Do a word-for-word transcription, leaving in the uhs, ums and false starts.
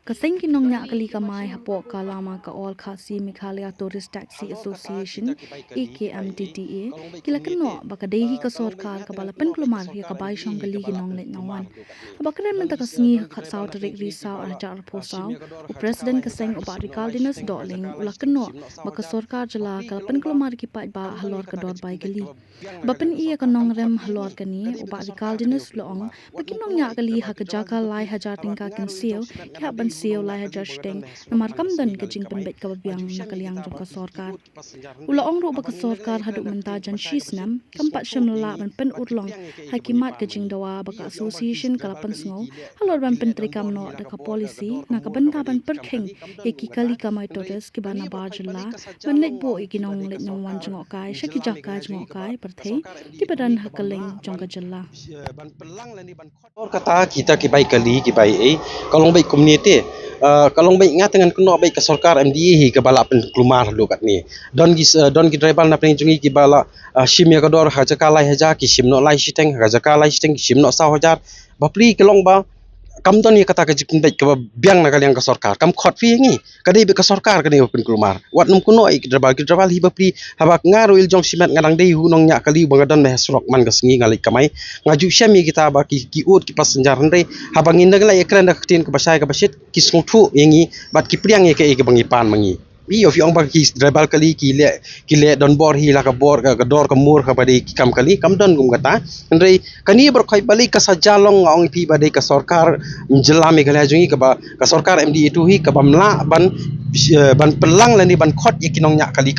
Ka seng ki nongñiah kali kamai hapoh ka lama ka All Khasi Meghalaya Tourist Taxi Association, A K M T T A, ki la kynnoh ba ka dei hi ka sorkar kaba la pynkulmar ïa ka bai shong kali ki nongleit nongwan. Haba kren mynta ka sngi ha ka khatsaw tarik Risaw arhajar arphew saw, u President ka seng u Bah Rikaldinus Dohling u la kynnoh ba ka sorkar jylla ka la pynkulmar ki paidbah halor ka dor bai kali. Ba pyni ïa ka nongrim halor kane, u Bah Rikaldinus u la ong ba ki nongñiah kali ha ka jaka lai hajar tyngka kin siew, ki hap ban siew lai hajar shiteng, namar kam don ka jingpynbeit kaba biang na ka liang jong ka sorkar. U la ong ruh ba ka sorkar haduh mynta jan shi snem kam pat shym la lah ban pynurlong ha ki mat ka jingdawa ba ka association ka la pynsngew halor ban pyntreikam noh da ka policy na ka bynta ban pyrkhing ïa ki kali kamai tourist kiba nabar jylla ban leit buh ïa ki nongleit nongwan jngohkai sha ki jaka jngohkai pyrthei kiba don ha kylleng jong ka jylla. Dor kata kita ki bai kali ki bai ei ka long bai kumne te. Ah, ka long bai nga te ngan kynnoh bai ka sorkar M D A hi kaba la pynkulmar haduh katne. Don ki s- don ki driver na pdeng jong ngi kiba la ah, shim ïa ka dor ha jaka lai hajar ki shim noh lai shiteng, ha jaka lai shiteng ki shim noh saw hajar. Bapli ka long ba kam don ïa kata ka jingpynbeit kaba biang na ka liang ka sorkar, kam khot phi ïa ngi. Ka dei beit ka sorkar ka dei ba pynkulmar. Wat nym kynnoh ïa ki driver, ki driver hi bapli. Haba nga ruh i la jong shimet nga dang dei u nongñiah kali uba nga don beit ha surok man ka sngi nga leit kamai. Nga ju shem ïa kita ba ki ki ud ki passenger hynrei haba ngin dang leit ïakren da ka ktien kaba shai kaba shit ki sngewthuh ïa ngi bad ki pdiang ïa kaei kaba ngi pan ma ngi. Ïoh phi ong ba ki driver kali ki leh ki leh donbor hi la ka bor ka ka dor ka mur kaba dei ki kam kali, kam don kum kata. Hynrei kane baroh khoit balei ka sa jia long, nga ong ïa phi ba dei ka sorkar jylla Meghalaya jong ngi kaba ka sorkar M D A two hi kaba mlah ban eh, ban pynlang lane ban khot ïa ki nongñiah kali.